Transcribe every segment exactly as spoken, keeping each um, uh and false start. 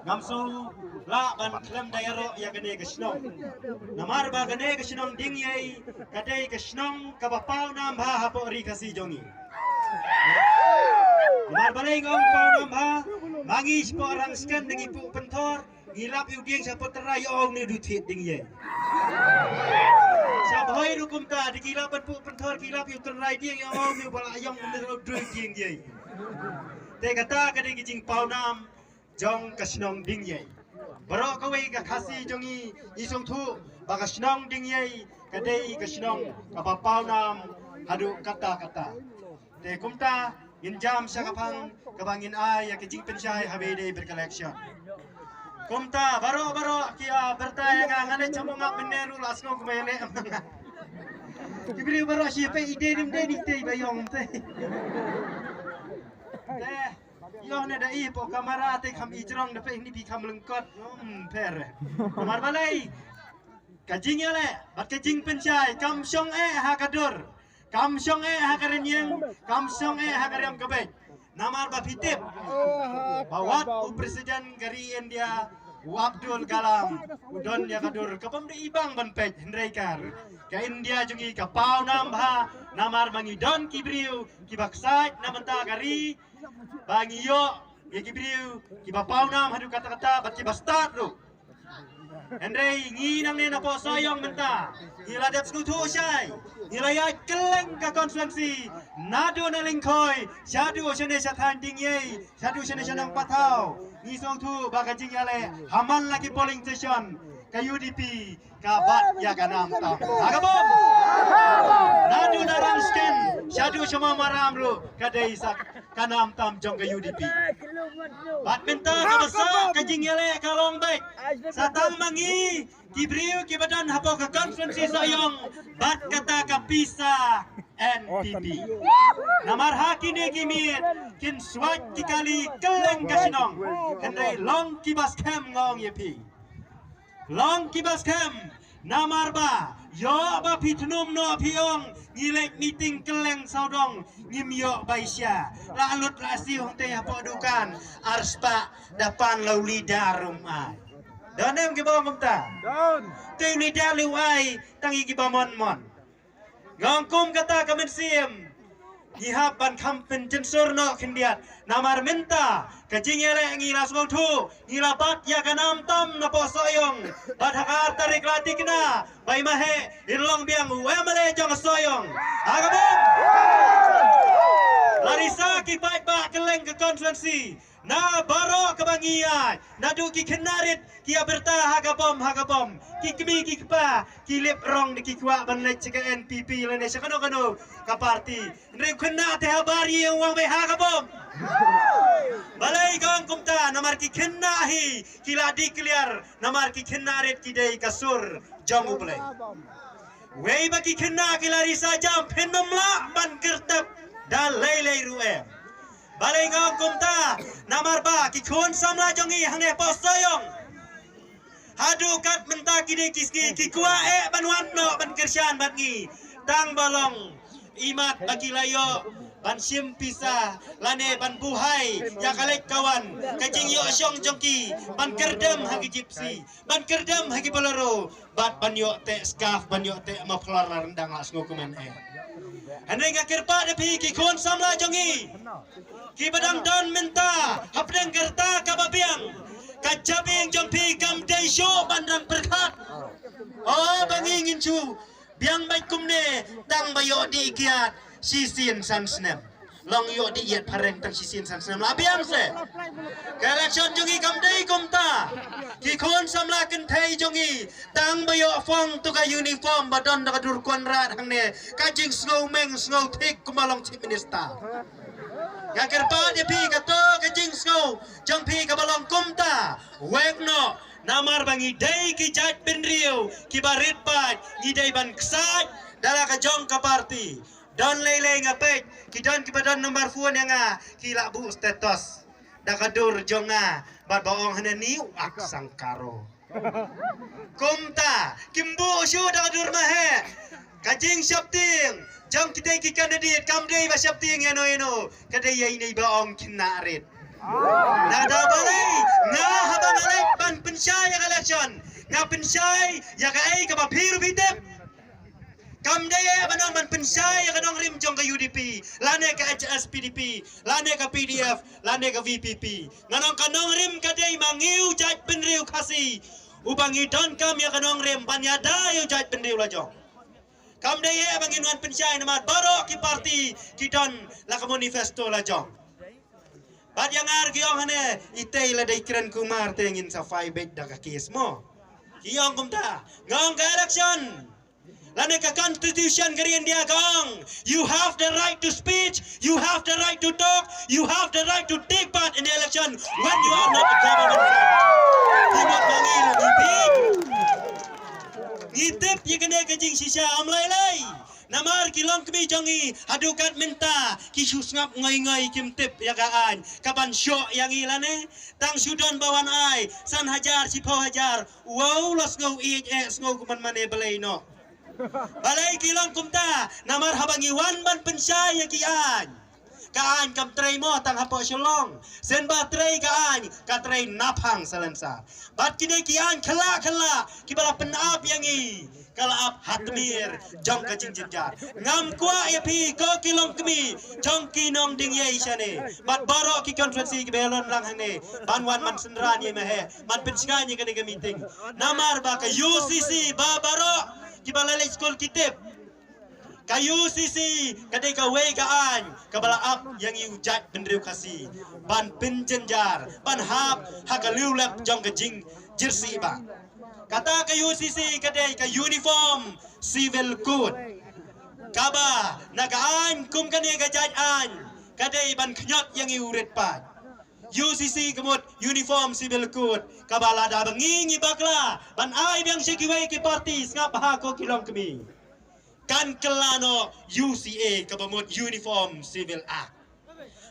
Ngam shu lah ban khlem da ïaroh ïa kane ka shnong. Namar ba kane ka shnong Dingiei ka dei ka shnong kaba paw nam bha hapoh ri Khasi jong ngi. Namar balei nga ong paw nam bha? Ma ngi shapoh Rangskhen da ngi puh pynthor, ngi lap ïa u dieng shapoh trai, ïa ong ne du thied Dingiei. Sha Bhoi ruh kumta, da ki lap ban puh pynthor ki lap ïa u trai dieng, ïa ong ne ba la ïong ne ro drui Dingiei. Te kata ka dei ka jingpaw nam jong ka shnong Dingiei. Baroh kawei ka Khasi jong ngi, ngi sngewthuh ba ka shnong Dingiei ka dei ka shnong kaba paw nam haduh katta katta. Te kumta ngin jam sha ka phang kaba ngin ai ïa ka jingpynshai ha ba ïadei bad ka election. Kumta baroh baroh ki, ah, pyrta ïa nga, nga leit sha Mawngap mynne ruh la sngew kumba ïaleh ma nga. Ki briew baroh shi peit i dei rim dei ni tei ba ïong te. Te ïoh ne da i hapoh kamera te kham i jrong da peit ni phi kham lyngkot. Hmm, pher. Namar balei? Ka jingïaleh bad ka jingpynshai kam shong eh ha ka dur, kam shong eh ha ka rynïeng, kam shong eh ha ka riam ka beit. Namar ba phi tip ba wat u president ka ri India, u Abdul Kalam, u don ïa ka dur kaba ym dei i bang ban peit, hynrei ka, ka India jong ngi ka paw nam bha. Namar ba ngi don ki briew kiba ksaid na bynta ka ri, ba ngi ïoh ïa ki briew kiba paw nam haduh katta katta bad kiba stad ruh. Hynrei ngi nangne napoh Sohiong mynta ngi la dep sngewthuh shai, ngi la ïaid kylleng ka constituency, naduh na Lyngkhoi shaduh shane sha thaiñ Dingiei, shaduh shane sha Nongpathaw. Ngi sngewthuh ba ka jingïaleh ha man la ki polling station ka U D P ka bat ïa ka nam tam. Ha ka bom. Naduh na Rangskhen shaduh sha Mawmaram ruh ka dei sa ka nam tam jong ka U D P. Bad mynta kaba sah ka jingïaleh ka long beit sa tang ma ngi ki briew kiba don hapoh ka constituency Sohiong bad kata ka pisa N P P. Namar ha kine ki miet kin swait ki kali kylleng ka shnong, hynrei long kiba skhem, nga ong ïa phi. Long kiba skhem, namar ba ïoh ba phi tnum noh phi ong ngi leit meeting kylleng sawdong, ngim ïoh bai sha. La lut la siew hangtei hapoh dukan, ar spah da pan la u leader um ai. Don em kiba ong kumta? Te u leader lei u ai tang ïa kiba mon mon. Nga ong kum kata ka mynsiem, ngi hap ban kham pynjynsur noh khyndiat. Namar mynta ka jingïaleh ngi la sngewthuh, ngi la bat ïa ka nam tam napoh Sohiong. Bad ha ka ar tarik la tikna ba i Maheh in long biang u M L A jong ka Sohiong. Ha ka bom. La risa ki paidbah kylleng ka constituency. Na baroh kaba ngi ïaid, naduh ki khynnah rit ki ïa pyrta ha ka bom, ha ka bom. Ki kmie ki kpa ki lip rong da ki kwah ban leit sha ka N P P lane sha kano kano ka party. Hynrei u khynnah te ha bar ïing u ong beit ha ka bom. Balei ka ong kumta? Namar ki khynnah hi ki la declare, namar ki khynnah rit ki dei ka sur jong U Blei. Wei ba ki khynnah ki la risa jam, phin ym lah ban kyrtep da lei lei ruh em. Balei nga ong kumta? Namar ba ki khun samla jong ngi hangne hapoh Sohiong, haduh kat mynta kine ki sngi ki kwah eh ban wan noh ban kyrshan bad ngi. Tang ba long imat ba ki la ïoh ban shim pisa lane ban buhai ïa ka leit ka wan, ka jingïoh shong jong ki, ban kyrdem ha ki Gypsy, ban kyrdem ha ki Bolero, bad ban ïoh teh scarf, ban ïoh teh muffler, la ryndang la sngewkmen eh. Hynrei nga kyrpad ïa phi ki khun samla jong ngi kiba dang don mynta hapdeng ka rta kaba biang, ka jabieng jong phi kam dei shuh ban dang pyrkhat, oh, ba ngi ngin shu biang beit kumne tang ba ïoh dih kiad shisien san snem. Long ïoh dih ïat phareng tang shisien san snem la biang se. Ka election jong ngi kam dei kumta. Ki khun samla kynthei jong ngi tang ba ïoh phong tu ka uniform ba don da ka dur Conrad hangne, ka jingsngew meng sngew thik kumba long Chief Minister. Nga kyrpad ïa phi kato ka jingsngew jong phi kaba long kumta, wek noh. Namar ba ngi dei ki jait bynriew kiba rit paid, ngi dei ban ksaid da la ka jong ka party. Don lei lei nga peit ki don kiba don number phone ïa nga, ki la buh status da ka dur jong nga bad ba ong hangne ni u Ak Sangkaro. Kumta kim buh shuh da ka dur Maheh. Ka jingsheptieng jong kita ki candidate kam dei ba sheptieng ïano ïano, ka dei ïa ine ba ong khynnah rit. Na kata balei nga haba nga Ka pynshai ïa kaei kaba phi ruh phi tip. Kam dei eh ban ong ban pynshai ïa ka nongrim jong ka U D P, lane ka H S P D P, lane ka P D F, lane ka V P P. Ngan ong ka nongrim ka dei ma ngi u jaitbynriew Khasi, uba ngi donkam ïa ka nongrim ban ïada ïa u jaitbynriew lajong. Kam dei eh ba ngin wan pynshai namar baroh ki party ki don la ka manifesto lajong. Bad ïa nga ruh ki ong hangne, itei lada i kren Kumar te ngin sa fai beit da ka case mo. Ki ong kumta, nga ong ka election, lane ka constitution ka ri India ka ong, you have the right to speech, you have the right to talk, you have the right to take part in the election when you are not a government. Ki mut ma ngi ruh ngi tip. Ngi tip ïa kane ka jingshisha, ym lai lai. Namar ki longkmie jong ngi haduh kat mynta ki shu sngap ngoi ngoi, kim tip ïa ka aiñ kaban shoh ïa ngi lane. Tang shu don ba wan ai san hajar, shiphew hajar, wow, la sngew ïeit eh, sngew kumne mane balei noh. Balei ki long kumta? Namar haba ngi wan ban pynshai ïa ki aiñ, ka aiñ kam trei mo tang hapoh Shillong. Shen ba trei ka aiñ, ka trei naphang Salensar. Bad kine ki aiñ khylla khylla kiba la pynap ïa ngi, ka la ap ha tmier jong ka jingjynjar. Ngam kwah ïa phi ko ki longkmie jong ki nongding ïa i shane bad baroh ki constituency kiba ïalon lang hangne ban wan ban synran ïa i ma he, ban pynshngaiñ ïa kane ka meeting. Namar ba ka U C C ba baroh kiba la leit skul ki tip, ka U C C ka dei kawei ka aiñ kaba la ap ïa ngi u jaitbynriew Khasi ban pynjynjar, ban hap ha ka liulep jong ka jingjyrsieh ba. Kata ka U C C ka dei ka Uniform Civil Code, kaba na ka aiñ kum kane ka jait aiñ ka dei ban khñiot ïa ngi u rit paid. U C C ka mut Uniform Civil Code, kaba lada ba ngi ngi bakla ban ai biang sha kiwei ki party, sngap bha ko ki longkmie, kan kylla noh U C A kaba mut Uniform Civil Act.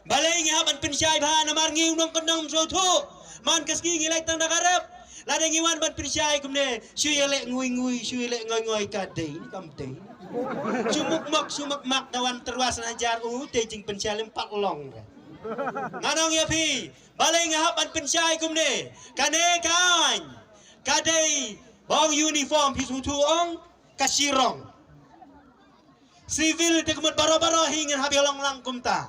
Balei ngi hap ban pynshai bha? Namar ngi u nongkyndong sngewthuh. Man ka sngi ngi leit tang da ka rep. Lada ngi wan ban pynshai kumne, shu ïaleh ngui ngui, shu ïaleh ngoi ngoi, ka dei ne kam dei? Shu mukmok shu makmak, da wan tyrwa san hajar, u te jingpynshai lem pat long. Ngan ong ïa phi, balei ngi hap ban pynshai kumne? Kane ka aiñ ka dei ba ong uniform, phi sngewthuh ong, ka shirong. Civil te ka mut baroh baroh hi ngin hap ïalong lang kumta.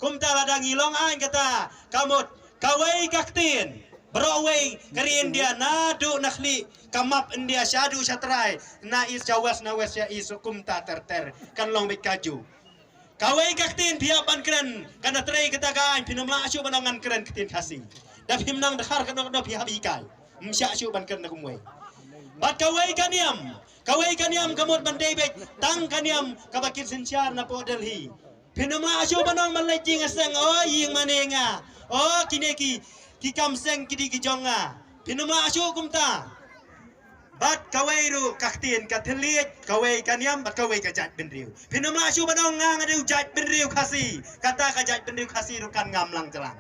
Kumta lada ngi long aiñ kata ka mut kawei ka ktien baroh wei ka ri India, naduh na khlieh ka map India shaduh sha trai, na east sha west, na west sha east, kumta ter ter kan long beit kajuh. Kawei ka ktien phi hap ban kren, kan da trei kata ka aiñ, phin ym lah shuh ban ong ngan kren ktien Khasi. Da phim nang dkhar katno katno phi hap hikai. Ym shah shuh ban kren da kumwei. Bad kawei ka niam, kawei ka niam ka mut ban dei beit tang ka niam kaba kin synshar na poh Delhi. Phin ym lah shuh ban ong ban leit jingïaseng, o ïing mane nga, o kine ki, ki kam seng ki dei ki jong nga. Phin ym lah shuh kumta. Bad kawei ruh ka ktien ka thylliej, kawei ka niam bad kawei ka jaitbynriew. Phin ym lah shuh ban ong nga nga dei u jaitbynriew Khasi, kata ka jaitbynriew Khasi ruh kan ngam lang jlang.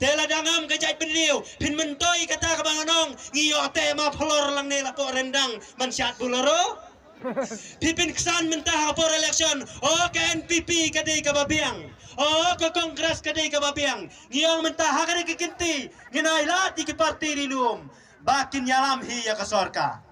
Te lada ngam ka jaitbynriew, phin myntoi kata kaba ngan ong, ngi ïoh teh ma phlor lang ne la poh Ryndang ban shad Bolero. Phi pynksan mynta ha por election, o ka N P P ka dei kaba biang, o ka Congress ka dei kaba biang. Ngi ong mynta ha kane ka kynti ngin ai lad ïa ki party ri lum ba kin ïalam hi ïa ka sorkar.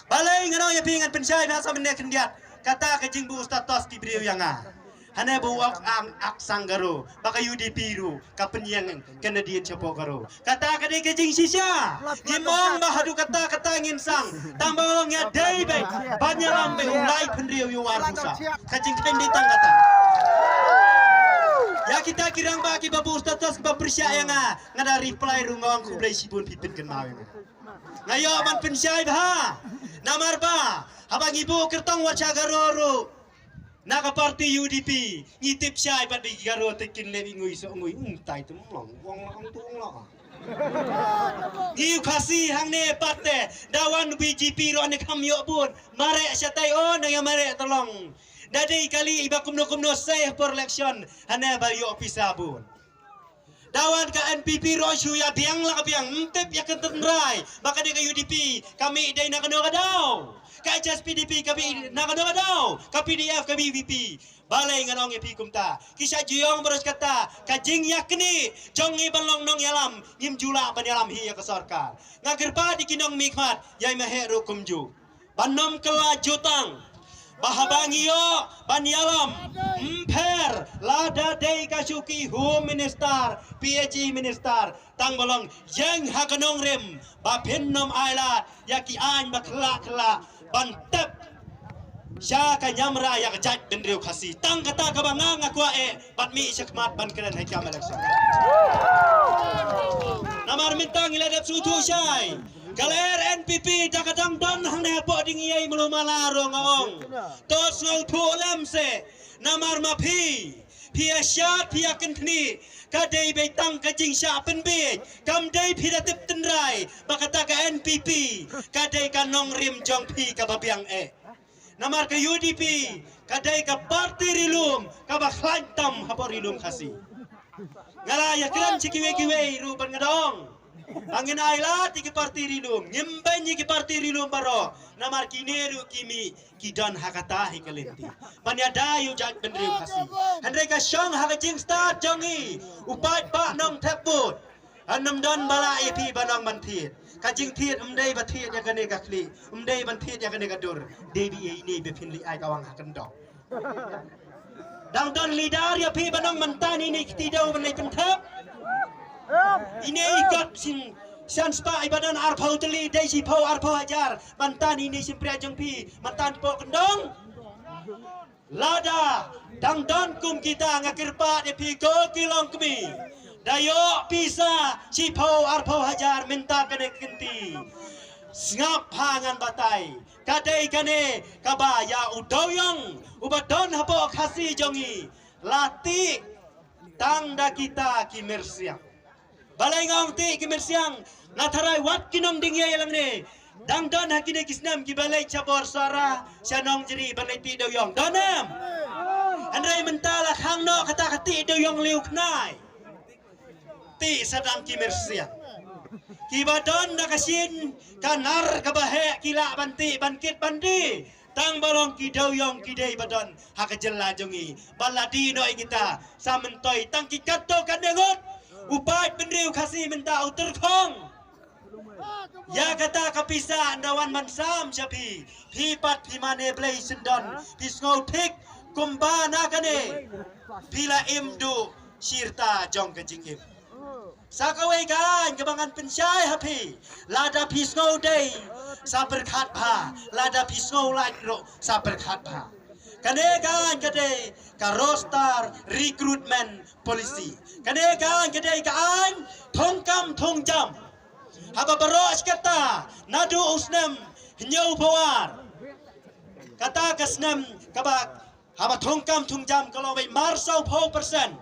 Balei ngan ong ïa phi, ngan pynshai bha sa mynne khyndiat, kata ka jingbuh status ki briew ïa nga. Hane ba u Ak, Ak, Ak Sang Garo, ba ka U D P ruh ka pynïeng candidate shapoh Garo. Kata ka dei ka jingshisha. Ngim ong ba haduh katta katta ngin sang, tang ba ong ïa dei beit ban ïalam beit u lai pynriew ïa u arphew saw. Ka jingkheiñ dei tang kata. Ïa kita ki rangbah kiba buh status kiba pyrshah ïa nga, nga da reply ruh nga ong khublei shibun phi pynkynmaw ïa nga. Nga ïoh ban pynshai bha. Namar ba haba ngi buh kyrtong wat sha Garo ruh na ka party U D P, ngi tip shai pat ba ki Garo te kin leh ngui soh ngui, um tai tum long, wong long tum long. Ngi u Khasi hangne pat te, da wan B J P ruh ne kham ïoh bun. Mareh shatai, o nang ïa mareh te long. Da dei kali iba kumno kumno sei ha por election, hane ba ïoh pisa bun. Dawan ka N P P ruh shu ïa biang la ka biang, ym tip ïa ka tynrai. Ba ka dei ka U D P ka mih dei na kano ka daw. Ka H S P D P ka mih na kano ka daw. Ka P D F ka mih V P. Balei ngan ong ïa phi kumta? Ki shah ju ïong baroh kata, ka jingïaknieh jong ngi ban long nongïalam, ngim ju lah ban ïalam hi ïa ka sorkar. Nga kyrpad ïa ki nongmihkhmat, ïa i Maheh ruh kumjuh. Ban ym kylla jutang. Ba haba ngi ïoh ban ïalam, ym pher lada dei ka shuki Home Minister, P H E Minister, tang ba long ïeng ha ka nongrim, ba phin ym ailad ïa ki aiñ ba khlak khlak ban tep sha ka ñiamra ïa ka jaitbynriew Khasi. Tang kata kaba nga nga kwah eh bad mih shakhmat ban kren ha ki kam election. Namar mynta ngi la dep sngewthuh shai. Ka lyer N P P da ka dang don hangne hapoh Dieng Ïeimluh Mala ruh nga ong. To sngewthuh lem seh. Namar ma phi, phi ïa shad, phi ïa kynthni. Ka dei beit tang ka jingshah pynbiej. Kam dei phi da tip tynrai ba kata ka N P P ka dei ka nongrim jong phi kaba biang eh. Namar ka U D P ka dei ka parti ri lum kaba khlaiñ tam hapoh ri lum Khasi. Nga la ïa kren sha kiwei kiwei ruh ban nga da ong. Ba ngin ailad ïa ki parti ri lum, ngim beiñ ïa ki parti ri lum baroh. Namar kine ruh ki mih ki don ha kata hi ka lynti ban ïada ïa u jaitbynriew Khasi. Hynrei ka shong ha ka jingstad jong ngi, u paidbah nongthep vote. Ym don ba lah ïa phi ban ong ban thied. Ka jingthied ym dei ba thied ïa kane ka khlieh, ym dei ban thied ïa kane ka dur. Dei ba ïa ine ba phin leit ai ka wang ha kyndong. Dang don leader ïa phi ban ong mynta ine ki ti dew ban leit pynthep. Ine i kot shisien spah i ba don arphew tylli, dei shiphew arphew hajar. Mynta ine shympriah jong phi, mynta poh kyndong. Lada dang don kum kita, nga kyrpad ïa phi ko ki longkmie. Da ïoh pisa shiphew arphew hajar mynta kane ka kynti. Sngap ha ngan batai. Ka dei kane kaba ïa u dewiong uba don hapoh Khasi jong ngi. La tih tang da kita ki myrsiang. Balei nga ong tih ki myrsiang? Nga tharai wat ki nong Dieng Ïeimluh Mala ne. Dang don ha kine ki snem kiba leit sha bor Sohra, sha Nongjri ban leit tih dewiong. Don em? Hynrei mynta la khang noh kata ka tih dewiong liu khnai. Tih sa dang ki myrsiang. Kiba don da ka shin ka nar kaba heh ki lah ban tih ban kit ban die. Tang ba long ki dewiong ki dei ba don ha ka jylla jong ngi. Ba la die noh ïa kita sa myntoi tang ki katto katne ngut. U paidbynriew Khasi mynta u tyrkhong. Ïa kata ka pisa ynda wan ban sam sha phi. Phi pat phi mane blei syndon. Phi sngew thik kumba na kane. Phi la im duh shirta jong ka jingim. Sa kawei ka aiñ kaba ngan pynshai ha phi. Lada phi sngew dei sa pyrkhat bha. Lada phi sngew lait ruh sa pyrkhat bha. Kane ka aiñ ka dei ka roster recruitment policy. Kane ka aiñ ka dei ka aiñ thungkam thungjam. Haba baroh shi katta naduh u snem hynñiewphew ar. Kata ka snem kaba haba thungkam thungjam ka long beit marsaw phew percent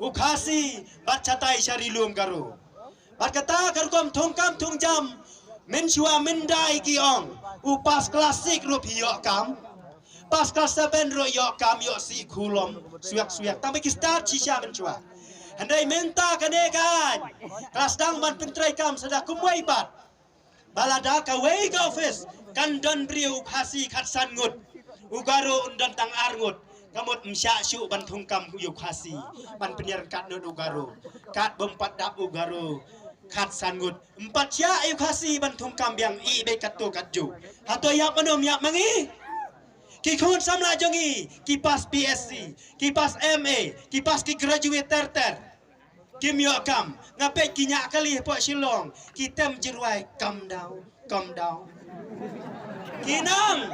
u Khasi bad shatai sha ri lum Garo. Bad kata ka rukom thungkam thungjam mynshuwa mynda ki ong u pass class six ruh phi ïoh kam. Pass class seven ruh ïoh kam, ïoh sih khulom swiak swiak. Tang ba ki start shisha mynshuwa. Hynrei mynta kane ka aiñ ka la sdang ban pyntreikam sa da kumwei pat. Ba lada kawei ka office kan don briew u Khasi khatsan ngut, u Garo un don tang ar ngut. Ka mut ym shah shuh ban thungkam ïa u Khasi ban pynïaryngkat nud u Garo. Kat bym pat dap u Garo khatsan ngut, ym pat shah ïa u Khasi ban thungkam biang, ïeh beit katto katjuh. Hato ïap mano ym ïap ma ngi? Ki khun samla jong ngi ki pass B S C, ki pass M A, ki pass, ki graduate ter ter. Kim ïoh kam. Nga peit ki ñiah kali hapoh Shillong, ki tem jingrwai kam daw, kam daw. Ki nang.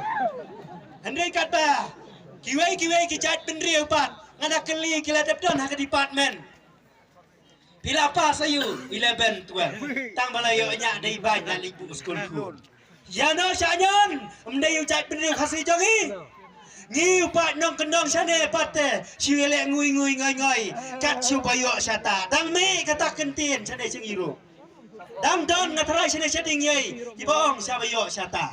Hynrei katba kiwei kiwei ki jaitbynriew pat, nga da kylli ki la dep don ha ka department. Phi la pass aïu? Eleven, twelve. Tang ba la ïoh ñiah dei bad la leit buh skul khun. Ïa no sha ñion, ym dei u jaitbynriew Khasi jong ngi. Ngi u paid nongkyndong shane pat te shu ïaleh ngui ngui ngoi ngoi. Kat shu ba ïoh shata. Dang mih kata kyntien shane sha ngi ruh. Dang don, nga tharai shane sha Dieng Ïei kiba ong sha ba ïoh shata.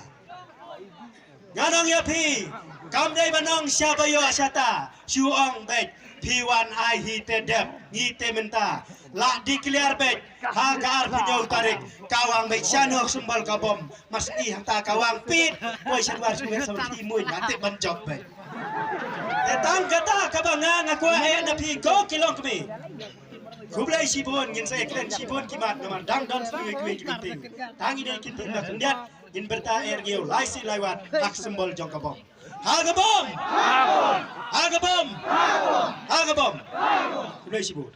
Nga ong ïa phi, Kam dei ban ong sha ba ïoh sha ta, shu ong beit, phi wan ai hi te dep, ngi te mynta. La declare beit, ha ka arphew hynñiew tarik, ka wang beit shano symbol ka bom. Mas ngi hangta ka wang pit, poi sha dwar shu ngi sa phi muid, ba tip ban jop beit. Te tang kata kaba nga nga kwah eh na phi ko ki longkmie. Khublei shibun, ngin sa ïakren shibun ki mat namar dang don shuh kiwei ki meeting. Tang ine ki meeting ba khyndiat ngin byrta eh ïa u lai shi lai wat ha ka symbol jong ka bom. Ha ka bom! Ha ka bom! Ha ka bom! Khublei shibun.